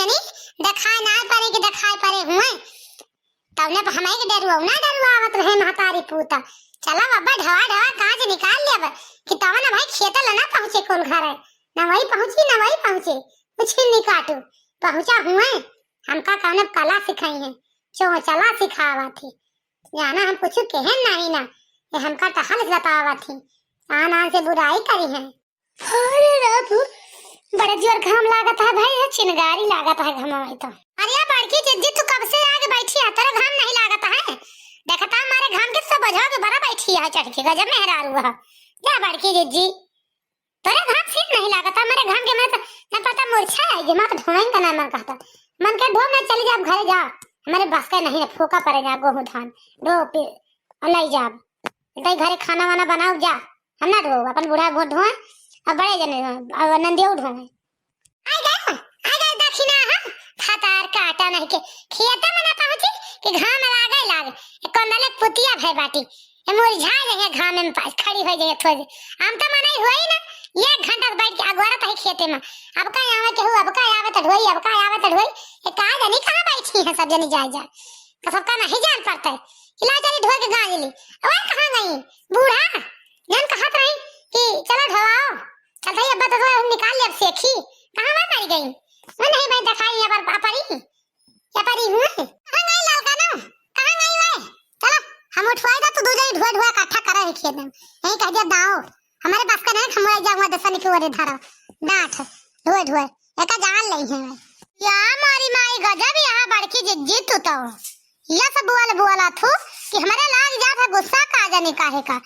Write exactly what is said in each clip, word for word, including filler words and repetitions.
नहीं, देखाए ना परे कि देखाए परे हुए। तवने पर हमारे के डरुआ ना डरुआवत रहे महतारी पूता। चला बाबा, ढवा ढवा काज निकाल लेब कि तवन भाई खेत ला ना पहुँचे कुल घर है, ना वही पहुँची ना वही पहुँचे, कुछ ही नहीं काटू। पहुँचा हुए, हमका कौन कला सिखाई है, चो चला सिखावा थी। जाना हम कुछ कहे नहीं ना, ये हमका टहल बतावा थी, आन आन से बुराई करी है। अरे राबू, बड़ा जोर घाम लागत है भाई, ये चिनगारी लागत है घाम में तो। अरे बड़की जिज्जी, तू कब से आगे बैठी है, तेरा घाम नहीं लागत है? देखता हमारे घाम के सब बजाओ के बड़ा बैठी है चढ़ के, गजब मेहरारू है। जा बड़की जिज्जी, तेरा घाम से नहीं लागत है, हमारे घाम के मैं तो न पता मूर्छा है, ये मत ढोएं का ना मन कहता। मन के ढो, मैं चली जाब घरे, जा, हमारे बस का नहीं है, फूका पड़े जा गोहूँ धान, ढो पे, और ले जाब। तई घरे खाना वाना बनाओ जा, हम ना ढोब, अपन बूढ़ा बहुत ढोए, अब बड़े जने ढोए, अब नंदियो ढोए। आ गए, आ गए दखिना, हाँ? फतार काटा नहीं के, खेते में ना पहुँची कि घाम लागे लागे, ए कमले पुतिया भय बाटी, ए मुरझा जाए घाम में पा-, खड़ी हो जाए थोड़ी। हम तो मनाई हुई ना, एक घंटा से बैठ के अगोरत है खेते में, अब का आवे केहू, अब का आवे तो ढोई, अब का आवे तो ढोई, ये का जानी कहाँ बैठी है सब जनी जाए जाए। तो सबका नहीं जान पड़ता है। कि ला चली ढोए के गांज ली। ओए कहाँ गई? बूढ़ा, जन कहत रही कि चलो ढोआओ। चल भाई अब्बा तो निकाल ले अब सेखी। कहाँ वह मर गई? वो नहीं भाई दिखाई यहाँ पर अपरी। क्या परी हुए? कहाँ गई ललका ना? कहाँ गई वह? चलो हम उठवाई दा तो दू जनी ढोए ढोए इकट्ठा करे है खेत में। यहीं कह दिया दाओ। हमारे बस का नहीं, हम ले जाऊंगा दसनी के ओरे धरो। डांट, ढोए ढोए। एका जान लई है। या मारी माई गजब यहाँ बड़की जिज्जी तू तो। या सब बोल बोला थू कि हमारे लाग जात है गुस्सा का जाने काहे का।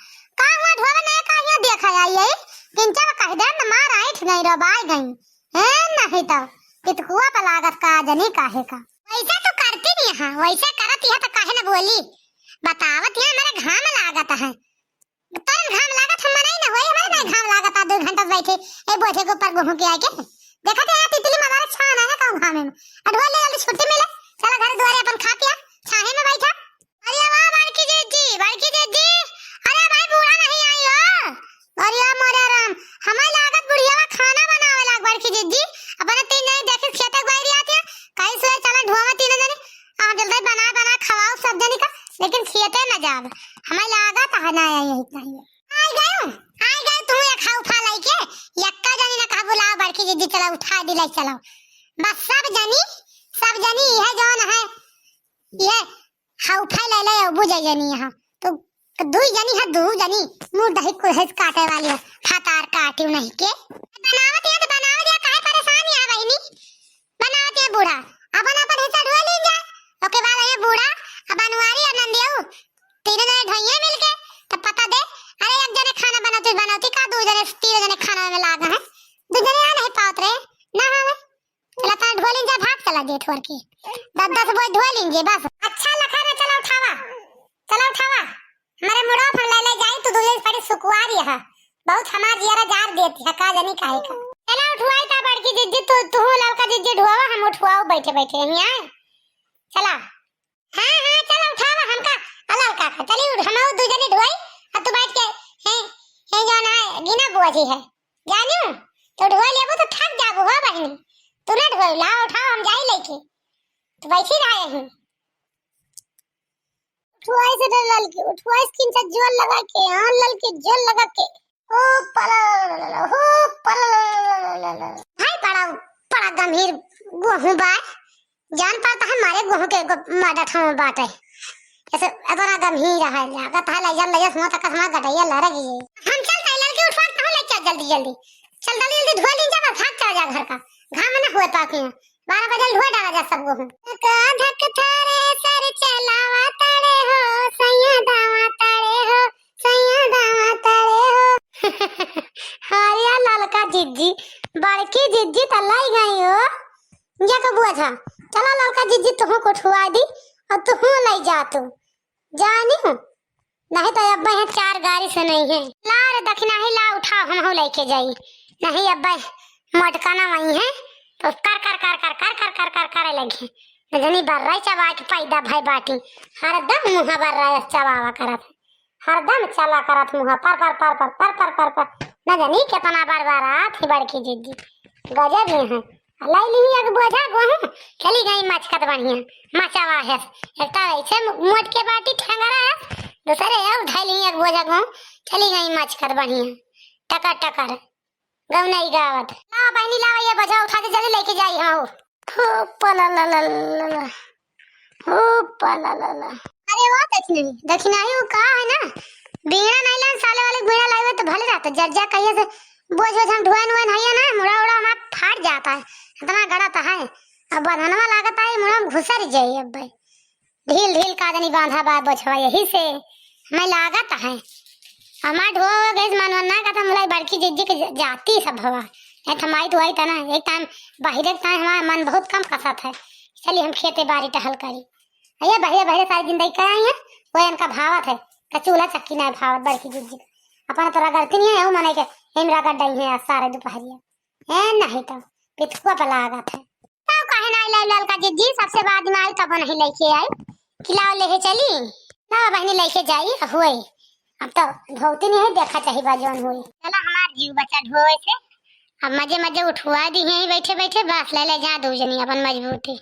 का हुआ ढोवे नहीं का यहाँ देखा आई है। किंचा कह दे न मार आइठ गई रो बाई गई। ए नहीं तो पितकुआ पर लागत का जाने काहे का। वैसे तो करती नहीं है, वैसे करत यह तो काहे न बोली। बतावत यहाँ हमारे घाम लागत है। तोरन घाम लागत हम मनाई न होई, हमारे नहीं घाम लागत आ दो घंटा से बैठे ए बोझे के ऊपर गोहूं के आके। देखत है तितली मदारा छान है ना कहूं घामे में। अ ढोल ले जल्दी छुट्टी मिले, चला घर दुआरे अपन खा पिया छाहे में बैठा। अरे वाह बड़की जिज्जी, बड़की जिज्जी, अरे भाई बूढ़ा नहीं आई हो। अरे वाह मोरे राम, हमारे लागत बुढ़िया खाना बनावे लाग बड़की जिज्जी। अपने तीन जने देखिस खेते बाहर आते हैं, कहीं से चला ढोवा तीन जने, आप जल्दी बना बना खवाओ सब जने का, लेकिन खेते न जाब। हमें लागत है ना यही इतना ही। आई गयो, आई गयो, तू एक हाउ उठा लाई के, यक्का जनी ना कहा बुलाओ बड़की जिज्जी चला उठा दी लाई चलाओ। बस सब जनी, सब जनी यह जौन है, यह हाउ उठा ले ले बुझे जनी यहाँ। तो दुई जनी है, दू जनी मुंह दही कुल्हस काटे वाली है, फतार काटी नहीं के। बनावत है तो बनावत है, काहे परेशान है बहिनी? बनावत है बूढ़ा, अपन अपन हिस्सा ढोए लीन जा। ओके बाद ये बूढ़ा, अब बनवारी और नंदियो, तीनों जने ढोइए मिलके, तब पता दे। अरे एक जने खाना बनौती बनौती का दू जने तीनों जने खाना में लागा है, दू जने आ नहीं पावत रहे ना हमें। चला ता ढोए लीन जा, भाग चला जे ठोर के दस दस बोझ ढोए लीन जे बस। अच्छा लखा रे, चला उठावा, चला उठावा। हमारे मुड़वा पर ले ले जाई, तू दूल्हे पड़ी सुकुआर यह। बहुत हमार जियरा जार देती है, का जानी काहे का। चला उठवाई ता बड़की जिज्जी, तू, तू ललका जिज्जी ढुआवा, हम उठवाओ बैठे बैठे यहीं आए। चला। हाँ, हाँ, चला उठावा हमका, आ ललका का। चली उठ, हम दू जने ढुआई, अब तू बैठ के, हैं, हैं जौन है, गिना बुआ जी है। जानियो, तो ढुआ लेबो तो थक जाबो हो बहिनी। तू ना ढुआई, ला उठाओ, हम जाई लेके। तू बैठी रहा यहीं। उठवाई से डर ललकी, उठवाई से किंचा जोर लगा के, हाँ ललकी जोर लगा के। ओ पला, ओ पला। भाई बड़ा, बड़ा गंभीर गोहूं बा। जान पड़ता है मारे गोहूं के एगो माडा ठाव बाटे। ऐसे इतना गंभीर है, लागत है ले जा, ले जा, हुआ तक हमारा गटैया लड़क गई। हम चलते हैं ललकी उठवा के तहूं ले चल जल्दी जल्दी। चल जल्दी जल्दी धो लीन जा, बस भाग चला जा घर का। घाम ना हुए पाके। बारह बजे ढोए डाला जा सब गोहूं। का धक थारे सर चलावा ताड़े हो, सैया दावा ताड़े हो, सैया दावा ताड़े हो। अरे ललका जिज्जी, बड़की जिज्जी त लाई गई हो। ये तो बुआ था। चला ललका जिज्जी तुहू को उठवा दी और तुहू लाई जा तू। जानी हूँ। नहीं तो अब यहाँ चार गाड़ी से नहीं है। ला रे दखिनाही ला उठाओ, हम हो लेके जाई। नहीं अब मोटका ना वही है। तो कर कर कर कर कर कर कर कर करे लगी। न जानी बर्राई चबा के पैदा भई बाटी। हरदम मुँह बर्राई चबावा करत है। हरदम चला करत मुँह पर पर पर पर। न जानी कितना बार बार आत ही बड़की जिज्जी। गजब ही है। लाई लिही एक बोझा गोहूँ, चली गई मचकत बढ़िया, मचावा है। एक तो ऐसे मो-, मोट के बाटी ठेंगरा है, दूसरे और धई लिही एक बोझा गोहूँ, चली गई मचकत बढ़िया, टकर टकर, गौनई गावत। लावा बहिनी, लावा ये बोझा उठा दे, जल्दी लेके जाई हम। हो पला ला ला ला ला। हो पला ला ला। अरे वो दखिनही, दखिनही वो का है ना, बीड़ा नहीं लान साले वाले, बीड़ा लाए हुए तो भले रहता, जर जा कहिए से बोझ वोझ हम ढोएन वोएन हइया ना, मुड़ा उड़ा हमार फाट जाता है, इतना गड़ा तो है। अब बंधनवा लागत है, मुड़ा में घुसर जाई अब भाई। ढील ढील का जनी बांधा बा बोझवा, यही से हमें लागत है। हमार ढो गैस मन मन ना कहता, मुलाई बड़की जिज्जी के ज-, जाती सब हवा। नहीं तो माई तो आई था ना, एक टाइम बाहरे के टाइम हमारा मन बहुत कम कसत है। चली हम खेते बारी टहल करी। अये बहरे बहरे सारी जिंदगी कराई है, वो इनका भावत है, का चूल्हा चक्की ना भावत बड़की जिज्जी का। अपना तो रगड़ती नहीं है, वो मने के इन रगड़ डई है आज सारे दोपहरिया। ए नहीं तो पिथुआ पे लागत है। तब काहे ना लाई ललका जिज्जी, सबसे बाद में आई तब नहीं लेके आई। कि लाओ लेके चली। ना बहिनी लेके जाई, हुए। अब तो धोती नहीं है, देखा चाही बा जौन हुए। चला हमार जीव बचा ढोए से। अब मजे मजे उठवा दी यहीं बैठे बैठे, बस ले ले जा दू जनी अपन मजबूती।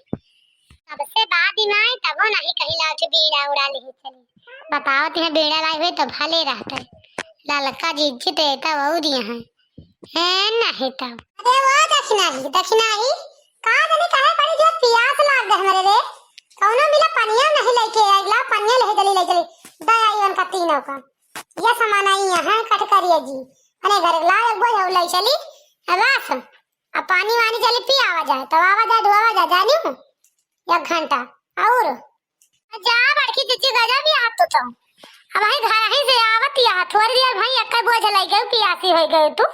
सबसे बाद में आई तबो नहीं कहीं लाओ थे बीड़ा उड़ा लेके चली। बतावत है बीड़ा लाई हुई तो भले रहते। ललका जिज्जी तो एता वहू दिया है। ए, नहीं तो। अरे वो दखिनही, दखिनही, का जाने काहे बड़ी जोर पियास लाग गए हमरे रे। कौनो मिला पनिया नहीं लेके आई, ला पनिया ले चली, ले चली। दे आई उनका तीनों का। ये सामान आई यहाँ कट करिए जी। अने घर ला एक बोझ ले चली। अब बस, अब पानी वानी चली पी आवा जाए, तब आवा जाए, धोआवा जाए, जानी हूँ। एक घंटा और। जा बड़की जिज्जी, गजब यार तू तो। अब भाई घर ही से आवत या, थोड़ी देर भाई एक बोझ लई गई, पियासी हो गई तू।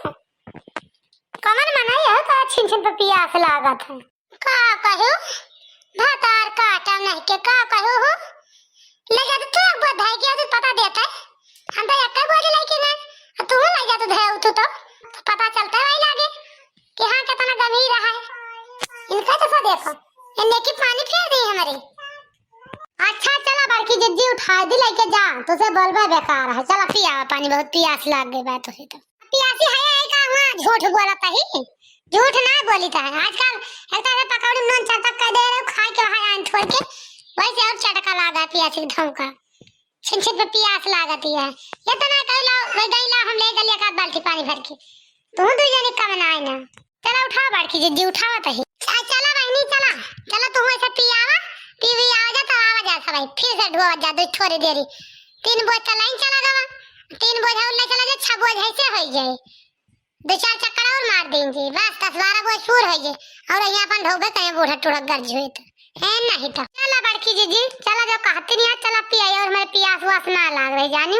कमन मना यह का छिन छिन पे पियास लागत है। का कहो? भतार काटा नहीं के का कहो हो? ले जा तो तू एक बोझ धाई के तू पता देता है। हम तो एक बोझ लई के ना, तू ले जा तो धाई तू तो, तो पता चलता है वही लागे कि हाँ कितना गंभीर रहा है। इनका तो देखो, ये नेकी पानी फेर दी हमारी। अच्छा, चला बड़की जिज्जी उठा दी लेके जा, तुझे बोलबे बेकार है। चला पिया पानी, बहुत पियास लाग गई बा तुझे तो। पियासी है यही का हुआ, झूठ बोलत ही, झूठ ना बोली तो है। आजकल एक तरह पकौड़ी में नून चटक कर दे रहे, खाए के वहाँ आन छोड़ के, वैसे और चटका लागा पियासी के धमका। छिन छिन पे पियास लागत ही है। ये तो ना कहला, वही गईला हम ले गलिया का बाल्टी पानी भर के। तू दू जने का बनाए ना। चला उठावा बड़की जिज्जी, उठावा तही। च-, चला बहिनी, चला। चला तू ऐसे पियावा, पी वी आवा जा, तब आवा जा सब, फिर से ढोवा जा, दो थोड़ी देरी। तीन बोझ तो लाइन चला गवा, तीन बोझ और ले चला जा, छह बोझ ऐसे हो जाए। दो चार चक्कर और मार देंगे, बस दस बारह बोझ पूर हो जाए। और यहाँ अपन ढोबे कहीं बूढ़ा टूढ़ा गर्ज हुए तो। है नहीं तो। चला बड़की जिज्जी, चला जो कहती नहीं है, चला पिया और मेरे पियास वास ना लाग रही जानी।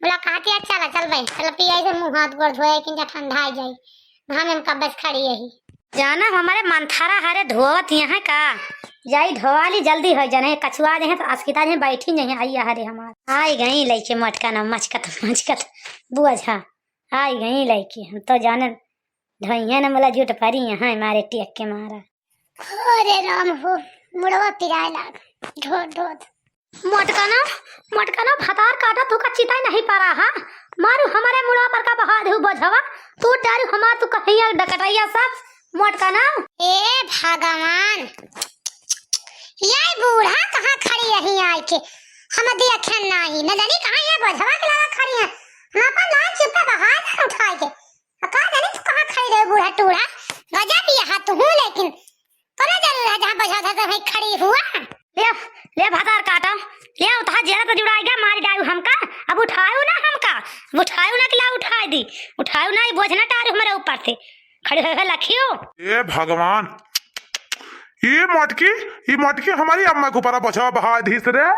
बोला, "कहती है, चला, चल बे, चल पिया, इसे मुँह हाथ गोड़ धोए, किंजा ठंडा आ जाई। घाम में कब से खड़ी यही।" जाना हमारे मंथरा हरे धोवत यहाँ का, जाई धोवाली जल्दी हो जाने, कछुआ जे हैं तो अस्किता जे बैठी जे हैं, आई हरे हमार। आई गई लइके मटका ना मचकत मचकत, बुआ झा, आई गई लइके, हम तो जाने धोइया न मला जुट परी यहाँ मारे टेक के मारा। अरे राम हो, मुड़वा पिराए लाग, ढोत ढोत। मोटकना, मोटकना भतार काटा तू का चिताई नहीं पारा हा? मारू हमारे मुड़वा पर का बहा देहु बोझवा, तू डारू हमार तू कहिया डकटैया सब, मोटकना। ए भगवान, ये बूढ़ा कहाँ खड़ी रही आइके? हम देखे नहीं, न जानी कहाँ ये बोझवा के लगा खड़ी है। हम अपन लाल चुप्पा बहा दे उठाए के। आ का जाने तू कहाँ खड़ी रहे बूढ़ा टूढ़ा? गजब यहाँ तू हूँ लेकिन। कौनो जरूर है जहाँ बजा था तो भाई खड़ी हुआ। ले, ले भतार काटा। ले उठा जेरा तो जुड़ाई गया, मारी डायू हमका। अब उठायू ना हमका। उठायू ना कि ला उठाई दी। उठायू ना, ये बोझ ना टारू हमारे ऊपर से। खड़ी हुई है लखियो। ए भगवान। ये मटकी, ये मटकी हमारी अम्मा के ऊपर बचा बहा दीस रे।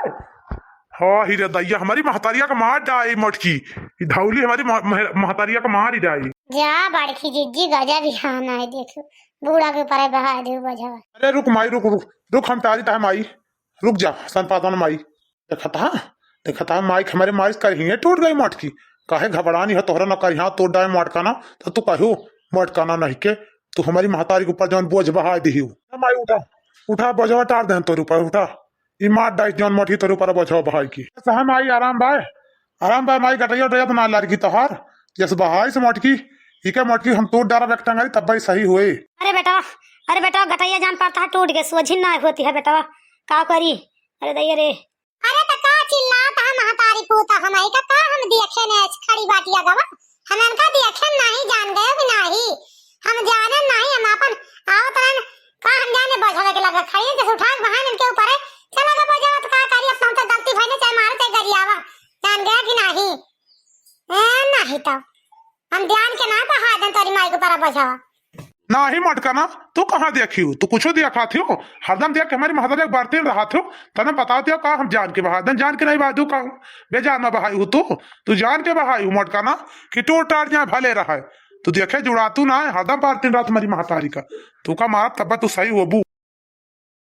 हाँ, ही रे दैया, हमारी महतारिया का मार डाई मटकी। ई धौली हमारी मह-, मह-, महतारिया का मार ही डाई। जा बड़की जिज्जी गजब ही हाना है, देखो, बूढ़ा के ऊपर बहा दे बजवा। अरे रुक माई, रुक, रुक, रुक, हम टारी ता है माई, रुक जा, संपादन माई। देखता, देखता माई, हमारे माई से करिए टूट गई मटकी। काहे घबरानी है तोहरा ना करिए, हाँ, तोड़ डाए मटकाना, तो तू कहू मटकाना नहीं के, तू हमारी महतारी के ऊपर जौन बोझ बहा दिही। ए माई उठा, उठा, बोझवा टार दे तोरे ऊपर, उठा। ई मार डाइस जौन मटकी तोरे ऊपर बोझवा बहाई की। सहा माई आराम बाय, आराम बाय माई, गटैया उटैया तो ना लड़की तोहार। जस बहाई से मटकी, इके मटकी हम तोड़ डारा बैक टंगारी तब भाई सही हुए। अरे बेटा, अरे बेटा, गटैया जान पड़ता है, टूट गए, सोझी ना होती है बेटा, का करी? अरे दैया रे। अरे त का चिल्लात है महतारी पूत, हमही का, का हम देखे ने खड़ी बाटिया गवा? हम इनका देखे नहीं, जान गए कि नहीं? हम जाने नहीं, हम अपन आवत रहन, का हम जाने बजवे के लगे खड़ी, जैसे उठा के बहान इनके ऊपर है, चला गवा बजावत, का करी, अब हम तो गलती भइने, चाहे मारे, चाहे गरियावा, जान गए कि नहीं? ए, नहीं तो हम जान के ना बहा देन तोरी माई के ऊपर बजावा। नाही मटकाना, तू कहाँ देखी हो? तू कुछो देखा थियो? हरदम देख के हमारी महतारी के बरतीन रहा थियो। तने बता दिया का हम जान के बहा देन, जान के नहीं बहा दू का? बेजान में बहाई हो तू, तू जान के बहाई हो मटकाना, कि टूट टाट जाए भले रहे। तू देखे जुड़ा तू ना है, हरदम बरतीन रहा तुम्हारी महतारी का। तू का मारब तब तू सही होबू।